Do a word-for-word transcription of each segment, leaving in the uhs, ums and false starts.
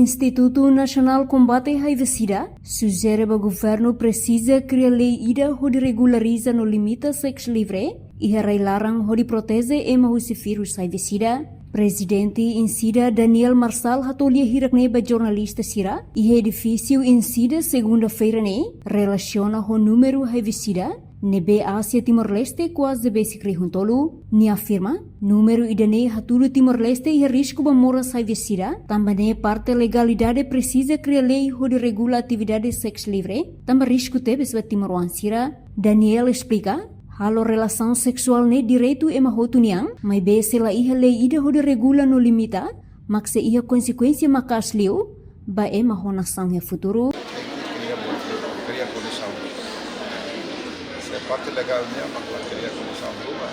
Institutu Nasionál Kombate HIV/SIDA sujere ba governu presiza kria lei ida hodi regulariza no limita seks livre iha rai-laran hodi proteje ema husi virus HIV/SIDA. Prezidente INSIDA Daniel Marçal hato'o lia hirak ne'e ba jornalista sira iha edifísiu INSIDA segunda-feira ne'e, relasiona ho númeru HIV/SIDA ne'ebé Asia Timor-Leste kuaze besik rihun tolu. Nia afirma, númeru ida-ne'e hatudu Timor-Leste iha risku ba moras HIV/SIDA, tanba ne'e parte legalidade presiza kria lei hodi regula atividade seks livre, tanba risku tebes ba timoroan sira. Daniel esplika, halo relasaun seksuál ne'e direitu ema hotu nian, maibé se la iha lei ida hodi regula no limita, mak sei iha konsekuénsia maka'as liu ba ema ho nasaun iha futuru. Kria, kria kondisaun. Se parte legál nian, mak kria kondisaun ruma.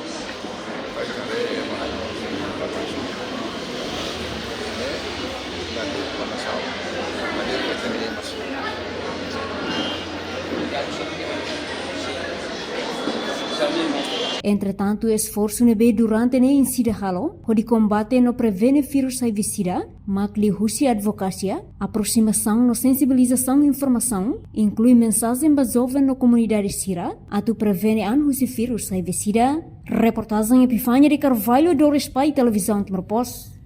Pai kare ema, ema, ema, ema, ema, ema, ema, ema, Entretantu, esforsu ne'ebé durante ne'e INSIDA halo hodi kombate no prevene virus HIV/SIDA, mak liuhusi advokasia, aprosimasaun no sensibilizasaun informasaun, inklui mensajen ba joven no komunidade sira, atu prevene an husi virus HIV/SIDA. Reportajen Epifania de Carvalho, Doris Pai, Televizaun Timor Post.